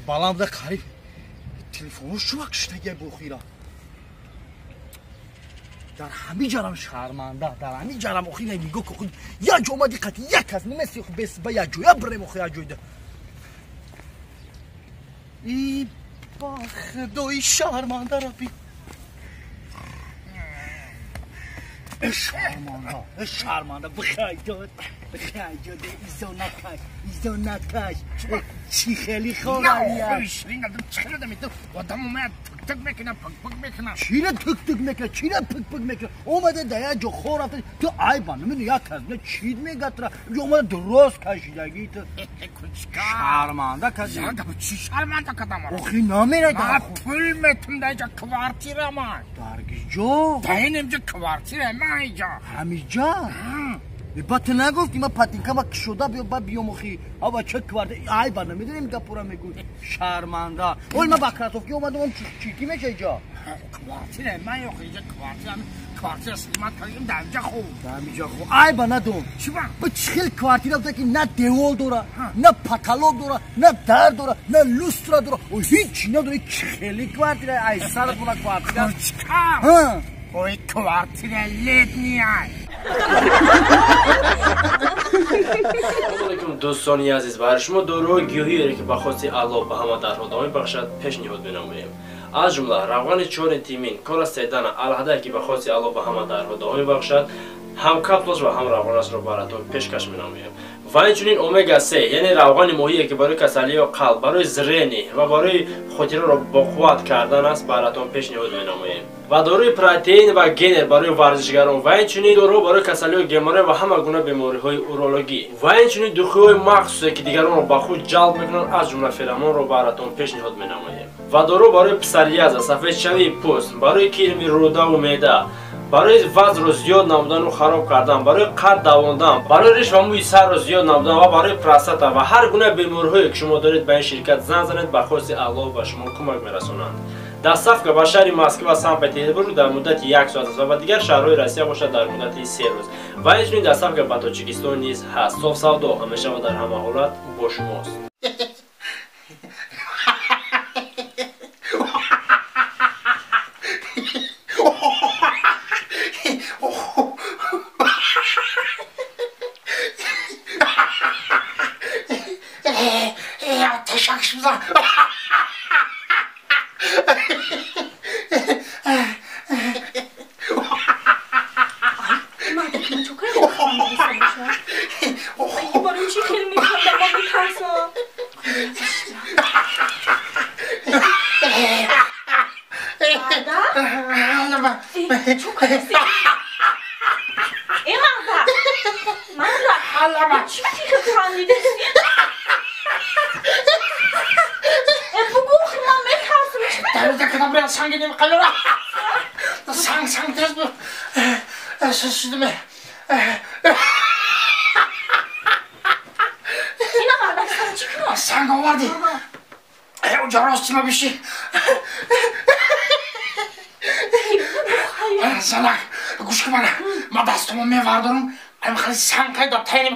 Балам да қариб телефону шува киштагия бухира. Дар ҳами ҷарам шарманда, дар ҳами ҷарам охира нигоҳ ку, як ҷо омади қати як кас намеси бес ба як ҷоя бирем охи як ҷойда. И ба худои шарманда раби. Шарманда, шарманда, бихай дод, бихай дод, изо накаш, изо накаш. Чӣ хеле ховалия? Одам омад тик-тик мекунад, пик-пик мекунад. Чира тик-тик мекунад, чира пик-пик мекунад? Омада да як ҷо хор рафта, ту айба намедонӣ як кас не чид мегатра. Ҷо омада дурост кашидагӣ ту. Кучка. Шарманда кади. Чӣ шарманда кадам? Охи намера дар. Пул метум дар ҷо квартира ман. Дар ҷо? Дар инҷо квартира ман инҷо. Ҳамиҷа? Ба ту нагуфтӣ ман патинкама кишода биё ба биём охи. Ава ча квартира айба намедонем гапура мегӯй. Шарманда. Ой ман ба кроссовки омадам чики меша иҷо? Квартира ман охи иҷо квартира квартира снимат кардем дар инҷа хуб. Дар инҷа хуб. Айба надом. Чӣ ба? Ба чӣ хел квартира буда ки на девол дора, на потолок дора, на дар дора, на люстра дора. Ой ҳеҷ надора. Чӣ хели квартира? Ай сарат буна квартира. Кучка. Ой квартира летняя. Салом алейкум дӯстони азиз, барои шумо доруҳои гиёҳиеро ки ба хости Аллоҳ ба ҳама дардҳо даво мебахшад пешниҳод менамоем. Аз ҷумла равғани чори тимин, кора седана, алҳадае ки ба хости Аллоҳ ба ҳама дардҳо даво мебахшад, ҳам капсулаш ва ҳам равғанашро баратон пешкаш менамоем. Ва инчунин омега 3, яъне равғани моҳие ки барои касалиҳои қалб, барои зрени ва барои хотираро боқувват кардан аст, баратон пешниҳод менамоем. Ва доруи протеин ва генер барои варзишгарон ва инчунин дору барои касалиҳои геморрой ва ҳама гуна бемориҳои урологӣ. Ва инчунин духиҳои махсусе ки дигаронро ба худ ҷалб мекунанд, аз ҷумла феромонро баратон пешниҳод менамоем. Ва дору барои псориаза, сафедшавии пӯст, барои кирми рӯдаву меъда, барои вазнро зиёд намудану хароб кардан, барои қад давондан, барои риш ва мӯи сарро зиёд намудан ва барои простата ва ҳар гуна бемориҳое ки шумо доред ба ин ширкат занг занед, ба хости Аллоҳ ба шумо кӯмак мерасонанд. Доставка ба шаҳри Москва, Санкт-Петербург дар муддати 1 соат аст ва ба дигар шаҳрҳои Россия бошад дар муддати 3 рӯз. Ва инчунин доставка ба Тоҷикистон низ ҳаст. Соф савдо ҳамеша ва дар ҳама ҳолат бо шумост.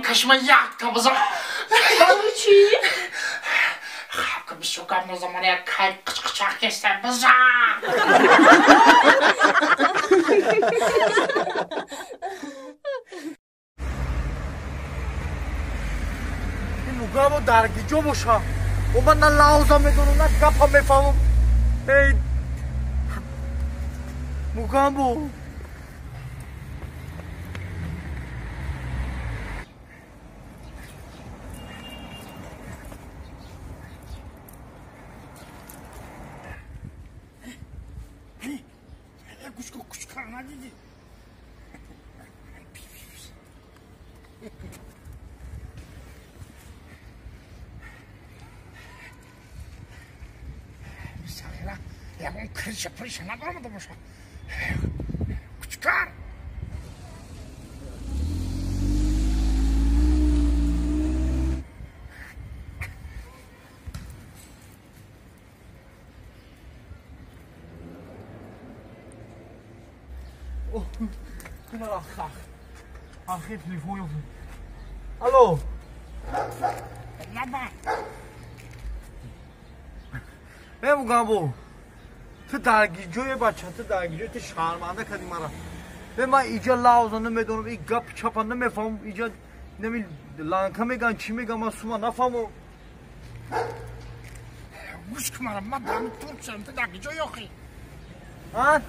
Кашма як табза. Чӣ? Хаб ки бисёр гап назан, ман як кай қичқичақ кестам биза. Ин мугамо дар гиҷо боша. О ман на лауза медонам, на гапа мефаҳмам. Эй мугамбо. Ягон криша приша набаромада боша. Кучкар. Ах, телефон ёфт. Алло. Лаба. Э мугамбо. Ту даргиҷое бача, ту даргиҷое, ту шарманда кардӣ мара. Бе ман иҷа лавза намедонам, и гап чапа намефаҳмам, иҷа нами ланка меган, чӣ меган, ман сума нафаҳмам. Гӯш кун мара, ман дар Туркиям, ту даргиҷое охи. А?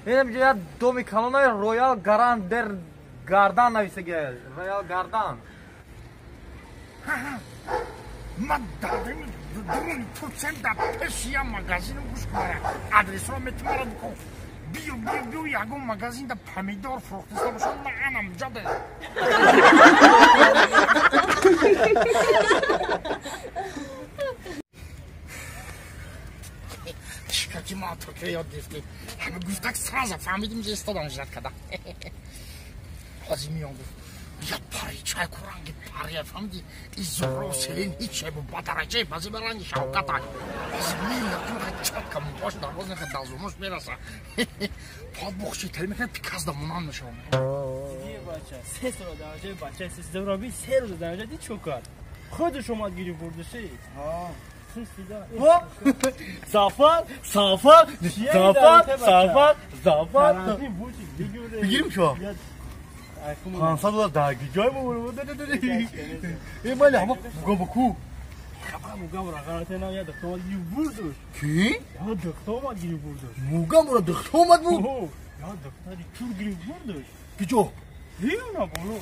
Инам ҷа як доми калонаи Роял Гаран дер Гардан нависагия. Роял Гардан. Ман дардими дуруни Туркиям дар пеши як магазинам, гӯш кун мара. Адресро метимара бикун. Биё, биё, биё, ягон магазин да помидор фурӯхтиста бошад, ман анам ҷода. Чикаки ман Туркия ёд гирифтем. Ҳама гуфтак сразу фаҳмидим, ки истодам ждать када. Ҳозир миён гуфт. Я пари чай ку ранги пария фаҳмиди? И Зуҳро Селин ҳеч бу ба дараҷаи баъзе ба ранги Шавкатак. Ҳозир меояд ку чатка мубош дарвоз нахад дазумош мераса. Па бухши тел мекунад пиказ да монанд мешавам. Диди бача, се сола дараҷаи бача се зуҳроби се рӯз дараҷа ди чо кард? Худаш омад гирифт бурдаши. Зафар, Сафар, Зафар, Сафар, Зафар. Бигирим шо? 500 доллар даргиҷой мо. Э мали ҳама мугамбо ку. Мугамбо ғалате на я духта омад гирифт бурдуш. Ки? Я духта омад гирифт бурдуш. Мугамборо духта омад буд? Я духтари чур гирифт бурдуш. Киҷо? Ҳеюна боло.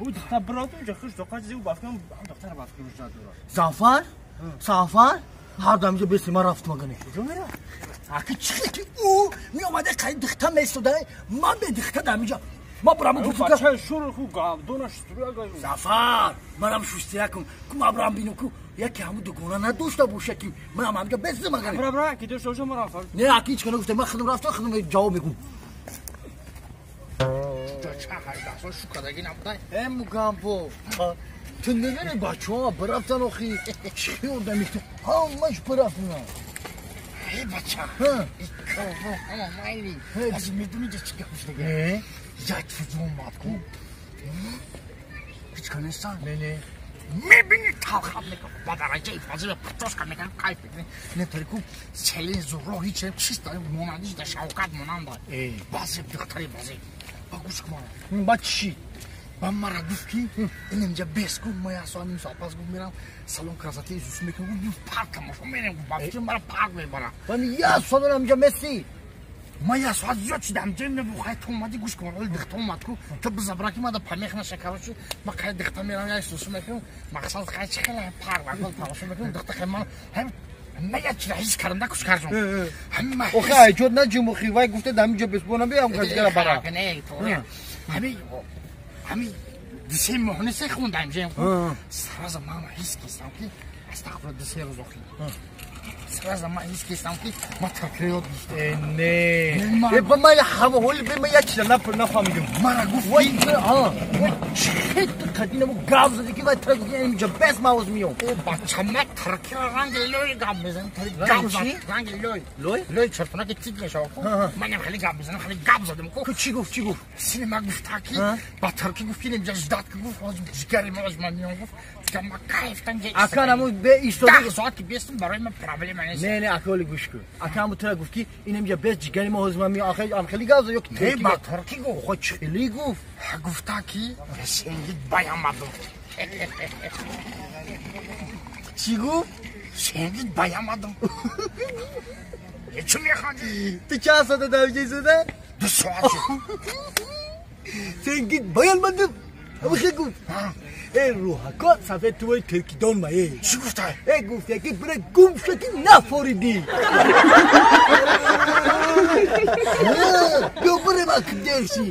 Ӯ духта бироту ҷа хуш доқа чизи ӯ бафкам духтара бафкам жад дора. Зафар? Сафар? Ҳар дам иҷо беси ман рафтам агане. Куҷо мера? Аки чӣ ки ӯ меомада қай духта месода, ман бе духта дам иҷо. Ман барам гуфтам бача шур ху гавдона шустура гай. Зафар, манам шустира кун. Ку ман барам бинам ку яке ҳаму дугона надошта боша ки манам ҳамҷо бесим агане. Бра бра ки дошта боша ман рафтам. Не, аки ҳеч кана гуфта, ман худам рафтам, худам ҷавоб мегӯм. Ча ҳаждаҳ сол шукадаги набуда? Э мугамбо. Ту намедонӣ бачаҳо бирафтан охи чӣ одами ту ҳамаш бирафтан. Э бача, ҳама майли. Аз медонӣ ҷа чӣ гап шудага? Як чиз омад ку. Ҳеч кас нестан? Не, не. Мебинӣ талхат мекунад, ба дараҷаи фазила птошка мекунад, кайф мекунад. Не ку Селин Зуҳро ҳеч чист монандиш да Шавкат монанда. Баъзе духтари баъзе. Ба гӯш кун мара. Ба чӣ? Ба мара гуфт ки инамҷа бес ку, ма як соат ним соат пас гуфт мерам салон красоты Исус мекунам, гуфт парк тамошо мерем, гуфт ба фикри мара парк мебара. Ман як соат амҷа месӣ. Ма як соат зиёд шидам, ҷой мебу хай ту омадӣ, гӯш кун, оли духта омад ку, ту бизабра ки мада памех наша, короче, ма қай духта мерам, як Исус мекунам, мақсад хай чи хеле парк вакол тамошо мекунам, духта хай ман ҳам ман як чиза ҳис кардам да кушкарҷон. Ҳама охе айҷод наҷим охи вай гуфта дамиҷо бесбона биям газгара бара. Не, торе. Ҳами ҳами дисе моҳ нест хундаем жем. Сразу ман ҳис кардам ки астағфируллоҳ дисе рӯз охи. Сразу ман ҳис кардам ки ман таркиро ёд гирифтам. Э не. Э ба ман ҳама ҳоли бе ман як чиза нафаҳмидам. Мара гуфт вай ҳа. Вай чӣ қадина бу гап зади ки вай тра гуфт инҷа бес мавоз миём. Э бача ман таркиро ранги лой гап мезанам. Гап зад ранги лой. Лой? Лой чертона ки тик мешава ку. Манам хеле гап мезанам, хеле гап задам ку. Ку чӣ гуфт, чӣ гуфт? Синема гуфта ки ба тарки гуфт ки инҷа ждать ки гуфт ҳозир ҷигари мо аз ман миём гуфт. Дигар ман кайфтан ҷа. Ака наму бе истода 10 соат ки бестам барои ман проблема нест. Не, не, ака оли гӯш кун. Ака ҳаму тра гуфт ки инамҷа бес ҷигари мо ҳозир ман миём. Ахе ам хеле гап зад ё ки Не, ба тарки гуфт. Хо чӣ гуфт? Гуфта ки сенгит баямадум. Чӣ гуфт? Сенгит баямадум. Чӣ мехоҳӣ? Ту чанд соата дамҷа истода? 2 соат шуд. Сенгит баямадум. Ҳамихе гуфт. Э рӯҳако сафед тувои туркидон ма э. Чӣ гуфта? Э гуфт яки бире гум шуд ки нафоридӣ. Биё бирем ак дерши.